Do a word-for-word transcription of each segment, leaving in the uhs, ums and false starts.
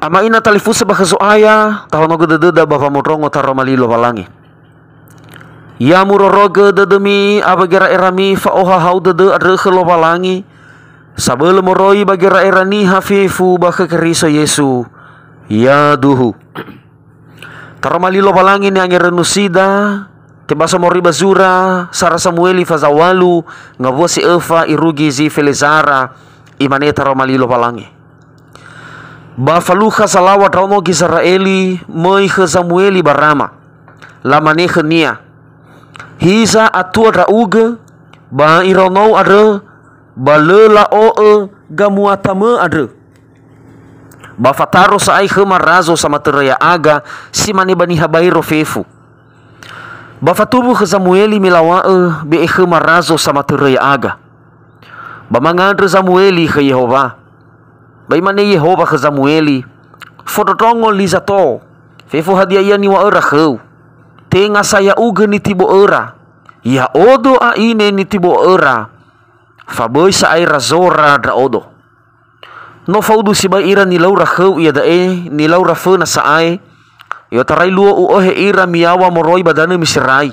Ama ina talifusö ba khö Zo'aya, tahonogö dödöda ba wamondrongo Taroma Li Lowalangi. Ya murorogö dödömi awö gera'erami fa'ohahau dödö andrö khö Lowalangi, sabölö moroi ba gera'era niha fefu ba khö Keriso Yesu. Yaduhu. Taroma Li Lowalangi ni'angerönusida, tebaso moroi ba zura sara Samueli fazawalu ngawua si öfa irugi zi Felezara, imane Taroma Li Lowalangi. Ba falukha salaŵa ndraono Gizera'eli möi khö Zamueli ba Rama. Lamane khönia, "Hiza atua ndra'ugö, ba iraonou andrö, ba lö la'o'ö gamuatamö andrö. Ba fataro sa'ae khöma razo samatörö ya'aga si mane ba niha baero fefu. Ba fatuwu khö Zamueli me law̃a'ö, 'Be'e khöma razo samatörö ya'aga.'" Ba mangandrö Zamueli khö Yehowa. Ba imane Yehowa khö Zamueli, "Fondrondrongo li zato, fefu hadia ia niŵa'öra khöu. Tenga sa ya'ugö nitibo'öra, ya'odo a'ine nitibo'öra, fa böi sa'ae razora ndra'odo. No faudu sibai ira nilaura khöu, iada'e nilaura föna sa'ae, i'otarai luo u'ohe ira miyaŵa moroi ba danö Miserai.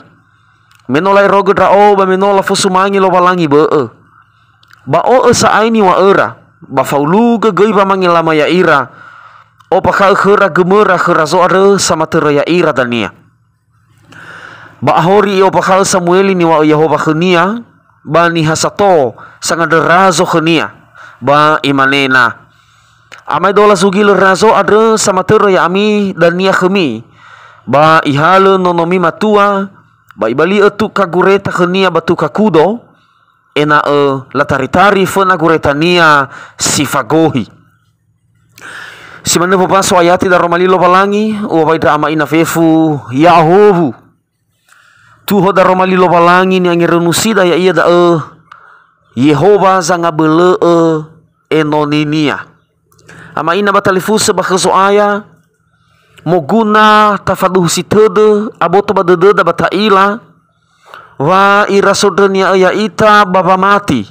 Me no la'erogö ndra'o ba me no lafosumange Lowalangi bö'ö. Ba o'ö sa'ae niŵa'öra, ba faulugö göi wamangelama ya'ira, ombakha'ö khöra gömöra khö razo andrö samatörö ya'ira dania." Ba ahori i'ombakha'ö Samueli niŵa'ö Yehowa khönia, ba niha sato sangandrö razo khönia, ba imane na, "Amaedola zugilö razo andrö samatörö ya'ami dania khömi, ba ihalö nonomi matua, ba ibali'ö tuka gureta khönia ba tuka kudo, ena'ö lataritari föna guretania si fagohi." Si manö wombaso ayati Daroma Li Lowalangi, uŵa'ö ndra ama ina fefu, ya'ahowu. Tuho Daroma Li Lowalangi ni'angerönusida, ya'ia da'ö Yehowa zangabölö'ö enoninia. Ama ina ba talifusö ba khö Zo'aya, moguna tafaduhusi tödö, aboto ba dödöda ba ta'ila, wa ira sondrönia'ö ya'ita ba wamati.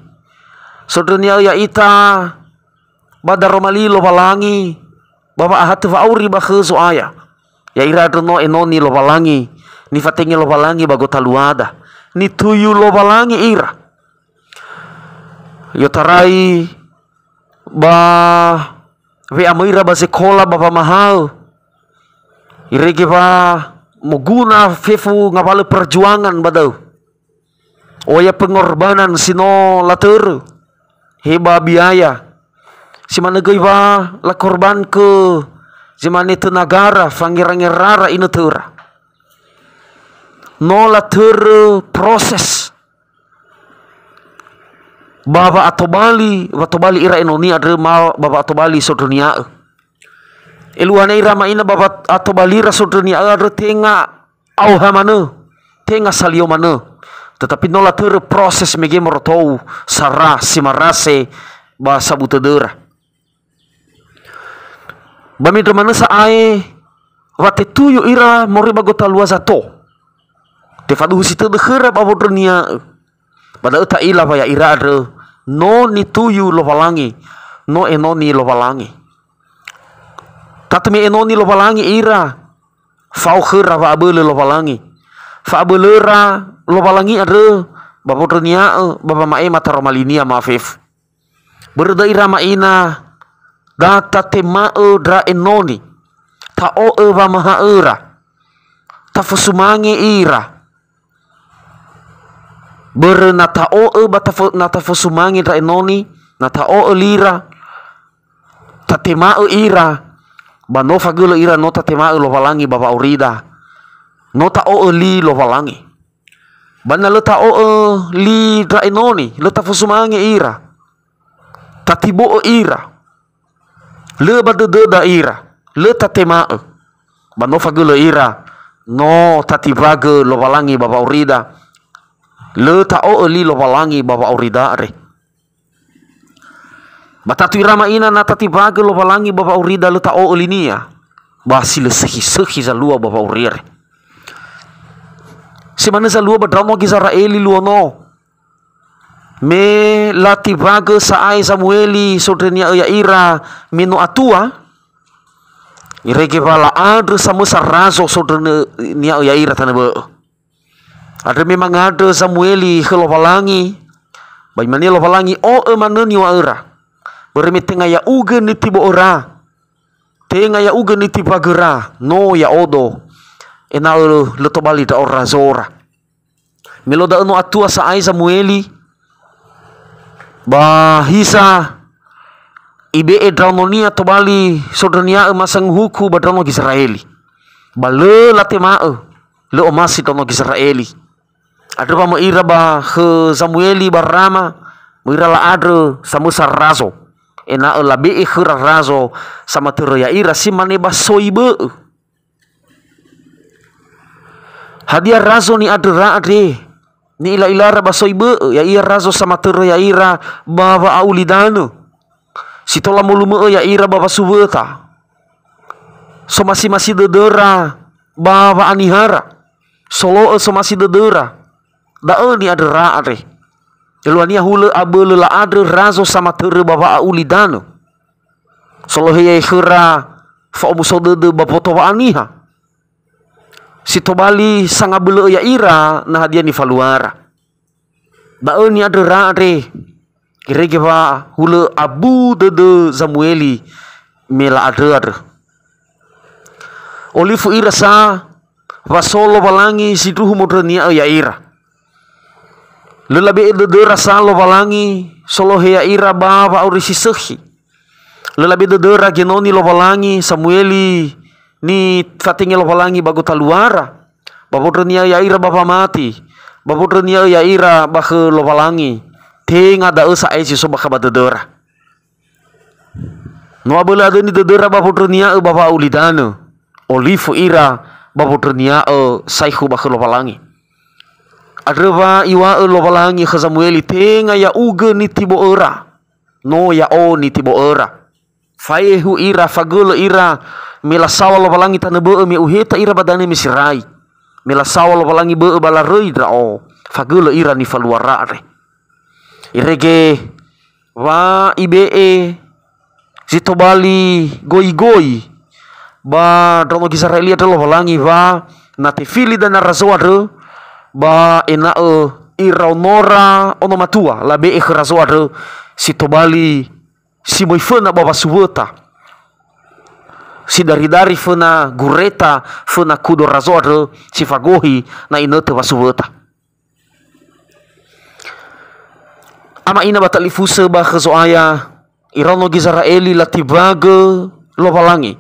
Sondrönia'ö ya'ita ba Daroma Li Lowalangi, ba wa'ahatö wa'auri ba khö Zo'aya. Ya'ira andrö no enoni Lowalangi, nifatenge Lowalangi ba gotaluada. Nituyu Lowalangi ira. I'otarai ba we'amöira ba zekola ba wamahaö. Irege wa moguna fefu ngawalö perjuangan ba da'ö. Oya pengorbanan si no latörö, he ba biaya. Si manö göi wa lakorbankö zi mane tenagara, fangera-ngerara inötöra. No latörö proses. Ba wa'atobali, wa'atobali ira enoni andrö ma ba wa'atobali sondrönia'ö. Eluahania ira ama ina ba wa'atobalira sondrönia'ö andrö tenga aoha manö, tenga salio manö. Tetapi no latörö proses mege morotou sara si marase ba sabu tödöra. Ba me ndrö manö sa'ae wa tetuyu ira moroi ba gotalua zato. Tefaduhusi tödö khöra ba wondrönia'ö. Ba da'ö ta'ila wa ya'ira andrö no nituyu Lowalangi, no enoni Lowalangi. Tatu me enoni Lowalangi ira, fao khöra wa'abölö Lowalangi. Fa'abölöra Lowalangi andrö ba wondrönia'ö ba wama'ema Taroma Linia ma'afefu. Börö da'ö ira ama ina, da tatema'ö ndra enoni, ta'o'ö wamaha'öra, tafosumange ira. Börö na ta'o'ö ba tafo-, na tafosumange ndra enoni, na ta'o'ö lira, tatema'ö ira, ba no fagölö ira no tatema'ö Lowalangi ba wa'aurida, no ta'o'ö li Lowalangi. Ba na lö ta'o'ö li ndra enoni, lö tafosumange ira, tatibo'ö ira, lö ba dödöda ira, lö tatema'ö, ba no fagölö ira, no tatimbagö Lowalangi ba wa'aurida, lö ta'o'ö li Lowalangi ba wa'aurida andre. Ba tatu ira ama ina na tatimbagö Lowalangi ba wa'aurida lö ta'o'ö linia, ba si lö sökhi-sökhi zalua ba wa'auri andre. Si manö zalua ba ndraono Gizera'eli luo no. Me latimbagö sa'ae Zamueli sondrönia'ö ya'ira me no atua, Irege wa la'andrö samösa razo sondrönia'ö ya'ira tanö bö'ö. Andrö me mangandrö Zamueli khö Lowalangi, ba imane Lowalangi, "O'ö manö niŵa'öra, börö me tenga ya'ugö nitibo'öra, tenga ya'ugö nitibagöra, no ya'odo, ena'ö lö tobali ndra'o razora." Me lo da'ö no atua sa'ae Zamueli, ba hiza ibe'e ndraononia tobali sondrönia'ö ma sanguhuku ba ndraono Gizera'eli. Ba lö latema'ö, lö omasi ndraono Gizera'eli. Andrö wa möi ira ba khö Zamueli ba Rama, möi ira la'andrö samösa razo, ena'ö labe'e khöra razo samatörö ya'ira, si mane ba soi bö'ö. Hadia razo ni'andröra andre? Ni'ila'ilara ba soi bö'ö, ya'ia razo samatörö ya'ira ba wa'a'ulidanö. Si tola molumö'ö ya'ira ba wasuwöta. Somasi-masi dödöra ba wa'anihara. Solo'ö somasi dödöra. Da'ö ni'andröra andre. Eluahania hulö abölö la'andrö razo samatörö ba wa'a'ulidanö. Solohe ya'e khöra fa'omuso dödö ba mboto wa'aniha. Si tobali sangabölö'ö ya'ira na hadia nifaluara. Da'ö ni'andröra andre, irege wa hulö abu dödö Zamueli me la'andrö andrö. Olifu ira sa wa so Lowalangi sindruhu mondrönia'ö ya'ira. Lö labe'e dödöra sa Lowalangi solohe ya'ira ba wa'auri si sökhi. Lö labe dödöra genoni Lowalangi Samueli nifatenge Lowalangi ba gotaluara, ba wondrönia'ö ya'ira ba wamati, ba wondrönia'ö ya'ira ba khö Lowalangi. Tenga da'ö sa'ae si so bakha ba dödöra. No abölö adöni dödöra ba wondrönia'ö ba wa'auridanö, olifu ira ba wondrönia'ö saekhu ba khö Lowalangi. Andrö wa iŵa'ö Lowalangi khö Samueli, "Tenga ya'ugö nitibo'öra, no ya'o nitibo'öra." Faehu ira, fagölö ira, me lasaŵa Lowalangi tanö bö'ö me uheta ira ba danö Miserai. Me lasaŵa Lowalangi bö'ö ba laröi ndra'o, fagölö ira nifaluara andre. Irege wa ibe'e zi tobali goigoi ba ndraono Gizera'eli andrö Lowalangi wa na tefili dania razo andrö, ba ena'ö iraonora ono matua, labe'e khö razo andrö si tobali si möi föna ba wasuwöta. Si dari-dari föna gureta, föna kudo razo andrö si fagohi na inötö wasuwöta. Ama ina ba talifusö ba khö Zo'aya, iraono Gizera'eli latimbagö Lowalangi.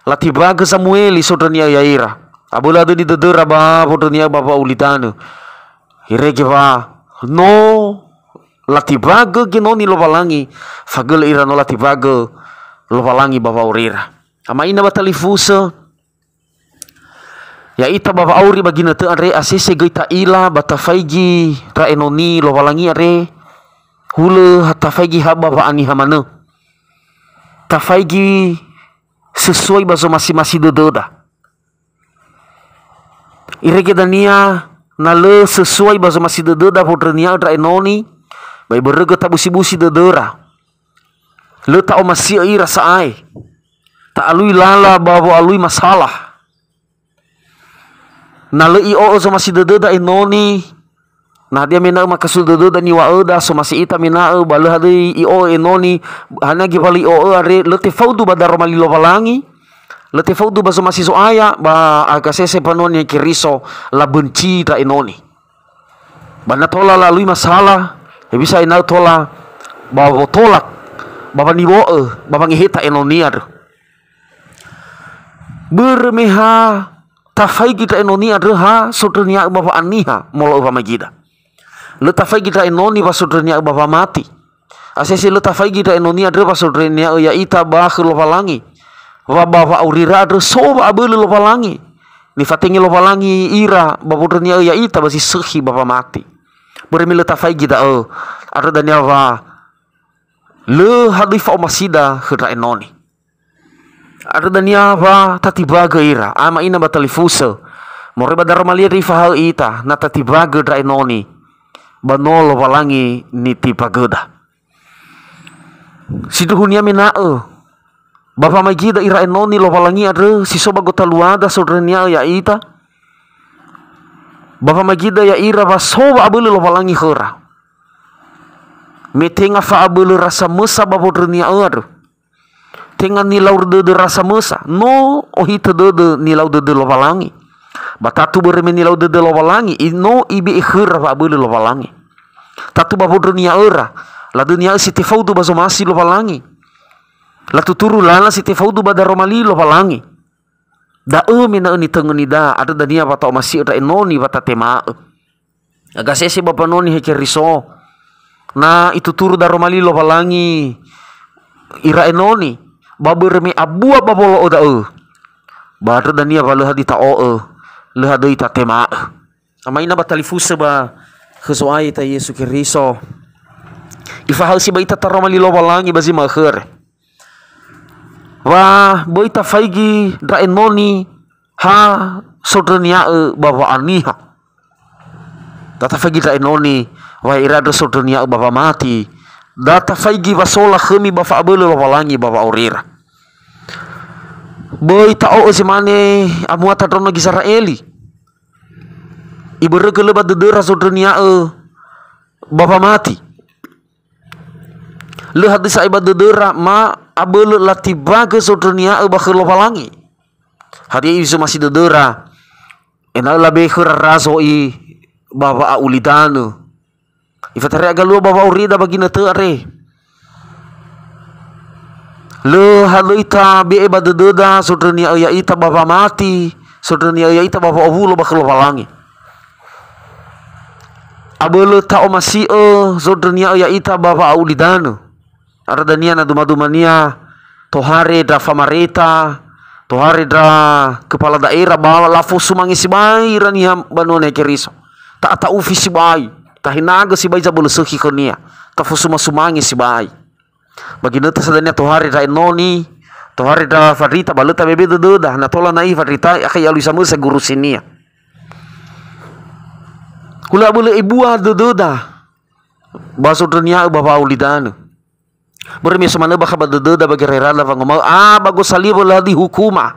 Latimbagö Samueli sondrönia'ö ya'ira. Abölö adöni dödöra ba wondrönia'ö ba wa'ulidanö. Irege wa no latimbagö genoni Lowalangi, fagölö ira no latimbagö Lowalangi ba wa'aurira. Ama ina ba talifusö, ya'ita ba wa'auri ba ginötö andre, asese göi ta'ila ba tafaigi ndra enoni Lowalangi andre, hulö ha tafaigi ha ba wa'aniha manö. Tafaigi sesuai ba zomasi-masi dödöda. Irege dania na lö sesuai ba zomasi dödöda wondrönia'ö ndra enoni, ba ibörögö tabusi-busi dödöra. Lö ta'omasi'ö ira sa'ae. Ta'alui lala ba wo'alui masalah. Na lö i'o'ö zomasi dödöda enoni, na hadia mena'ö makasui dödöda niŵa'öda, somasi ita mena'ö, ba lö hadöi i'o'ö enoni, hana göi wa lö i'o'ö andre, lö tefaudu ba daroma li Lowalangi, lö tefaudu ba zomasi Zo'aya, ba agasese mbanua Niha Keriso, labenci ndra enoni. Ba na tola lalui masalah, ya bisa ena'ö tola ba wotolak, ba waniwo'ö, ba wangeheta enoni andrö. Börö me ha tafaigi ndra enoni andrö ha sondrönia'ö ba wa'aniha molo'ö wamaigida. Lö tafaigi ndra enoni wa sondrönia'ö ba wamati. Asese lö tafaigi ndra enoni andrö wa sondrönia'ö ya'ita ba khö Lowalangi. Wa ba wa'aurira andrö so wa'abölö Lowalangi. Nifatenge Lowalangi ira ba wondrönia'ö ya'ita ba zi sökhi ba wamati. Börö me lö tafaigi da'ö, andrö dania wa lö hadöi fa'omasida khö ndra enoni. Andrö dania wa tatimbagö ira, ama ina ba talifusö. Moroi ba daroma li andre ifahaö ita, na tatimbagö ndra enoni, ba no Lowalangi nitimbagöda. Sindruhunia mena'ö, Ba famaigida ira enoni Lowalangi andrö si so ba gotaluada sondrönia'ö ya'ita. Ba famaigida ya'ira wa so wa'abölö Lowalangi khöra. Me tenga fa'abölöra samösa ba wondrönia'ö andrö. Tenga nilau dödöra samösa, no ohitö dödö nilau dödö Lowalangi. Ba tatu börö me nilau dödö Lowalangi, i-, no ibe'e khöra wa'abölö Lowalangi. Tatu ba wondrönia'öra, ladönia'ö si tefaudu ba zomasi Lowalangi. Latuturu lala si tefaudu ba daroma li Lowalangi. Da'ö me na'ö nitöngönida, andrö dania wa ta'omasi'ö ndra enoni wa tatema'ö. Agasese ba mbanua Niha Keriso. Na ituturu daroma li Lowalangi ira enoni, ba börö me abua ba wolo'ö da'ö. Ba andrö dania wa lö hadia ta'o'ö, lö hadöi tatema'ö. Amaina ba talifusö ba khö Zo'aya ita Yesu Keriso. Ifahaö sibai ita taroma li Lowalangi ba zi ma'ökhö andre. Wa böi tafaigi ndra enoni ha sondrönia'ö ba wa'aniha. Da tafaigi ndra enoni wa ira andrö sondrönia'ö ba wamati. Da tafaigi wa so lakhömi ba fa'abölö Lowalangi ba wa'aurira. Böi ta'o'ö zi mane amuata ndraono Gizera'eli. Ibörögö lö ba dödöra zondrönia'ö ba wamati. Lö hadöi sa'ae ba dödöra ma abölö latimbagö zondrönia'ö ba khö Lowalangi. Hadia izomasi dödöra, ena'ö labe'e khöra razo i ba wa'a'ulidanö. Ifataria galua ba wa'aurida ba ginötö andre. Lö halöi tabe'e ba dödöda zondrönia'ö ya'ita ba wamati, zondrönia'ö ya'ita ba wa'owulo ba khö Lowalangi. Abölö ta'omasi'ö zondrönia'ö ya'ita ba wa'a'ulidanö. Andrö dania na dumadumania tohare ndra famareta, tohare ndra kepala daerah ba lafosumange sibai ira niha mbanua Niha Keriso. Ta'ata'ufi sibai, tahenagö sibai zabölö sökhi khönia, tafosuma-sumange sibai. Ba ginötö sa dania tohare ndra enoni, tohare ndra fandrita ba lö tabebe dödöda, na tola na'i fandrita akha i'alui samösa gurusinia. Hulö abölö ebua dödöda ba zondrönia'ö ba wa'a'ulidanö. Börö me so manö bakha ba dödöda ba gererada wangomu'ö, ah, ba gosalia wö lö hadia hukuma,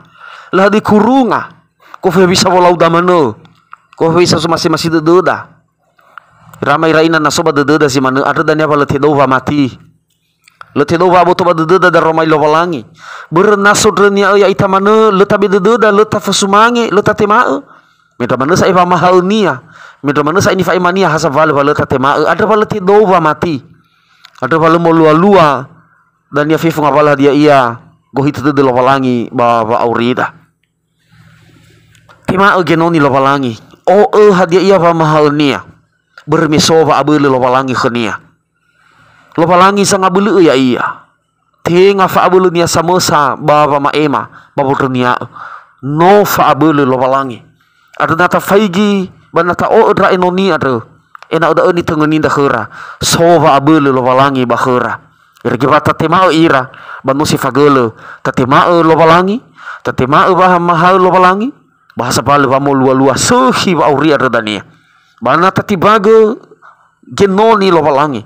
lö hadia kurunga. Gofu hewisa wolauda manö. Gofu hewisa zomasi-masi dödöda. Ira ama ira ina na so ba dödöda zi manö, andrö dania wa lö tedou wamati. Lö tedou wa'aboto ba dödöda daroma li Lowalangi. Börö na sondrönia'ö ya'ita manö, lö tabe dödöda, lö tafosumange, lö tatema'ö. Mendra manö sa'ae wamahaönia, mendra manö sa'ae nifa'emania ha sambalö wa lö tatema'ö, andrö wa lö tedou wamati. Andrö wa lö molua-lua dania fefu ngawalö hadia ia gohitö dödö Lowalangi ba wa'aurida. Tema'ö genoni Lowalangi, o'ö hadia ia wamahaönia, börö me so wa'abölö Lowalangi khönia. Lowalangi sangabölö'ö ya'ia. Tenga fa'abölönia samösa ba wama'ema, ba wondrönia'ö. No fa'abölö Lowalangi. Andrö na tafaigi ba na ta'o'ö ndra enoni andrö, ena'ö da'ö nitöngöninda khöra. So wa'abölö Lowalangi ba khöra. Irege wa tatema'ö ira, ba no si fagölö. Tatema'ö Lowalangi, tatema'ö wamahaö Lowalangi, ba ha sambalö wamolua-lua sökhi wa'auri andrö dania. Ba na tatimbagö genoni Lowalangi.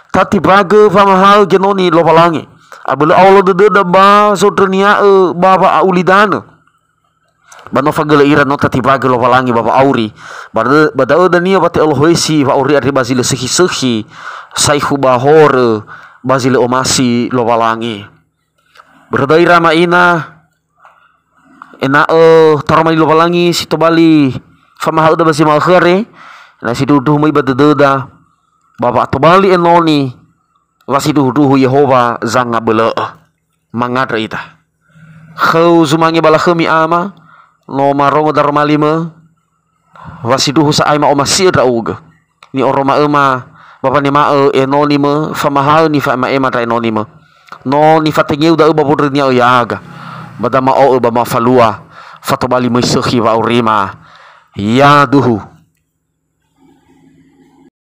Tatimbagö wamahaö genoni Lowalangi. Abölö aolo dödöda ba zondrönia'ö ba wa'a'ulidanö. Ba no fagölö ira no tatimbagö Lowalangi ba wa'auri. Ba dö-, ba da'ö dania wa te'olohoisi wa'auri andre ba zi lö sökhi-sökhi, saekhu ba horö, ba zi lö omasi Lowalangi. Börö da'ö ira ama ina, ena'ö taroma li Lowalangi si tobali famahaöda ba zi ma'ökhö andre, na sindruhundruhu möi ba dödöda, ba wa'atobali enoni, wa sindruhundruhu Yehowa zangabölö'ö. Mangandrö ita. Khöu zumange ba lakhömi ama, no marongo daroma limö, wa sindruhu sa'ae ma'omasi'ö ndra'ugö. Ni'oroma'öma ba wanema'ö enonimö, famahaö nifa'ema'ema ndra enonimö. No nifatengeu da'ö ba wondrönia'ö ya'aga. Ba dama'o'ö ba mafalua, fatobali möi sökhi wa'aurima. Yaduhu,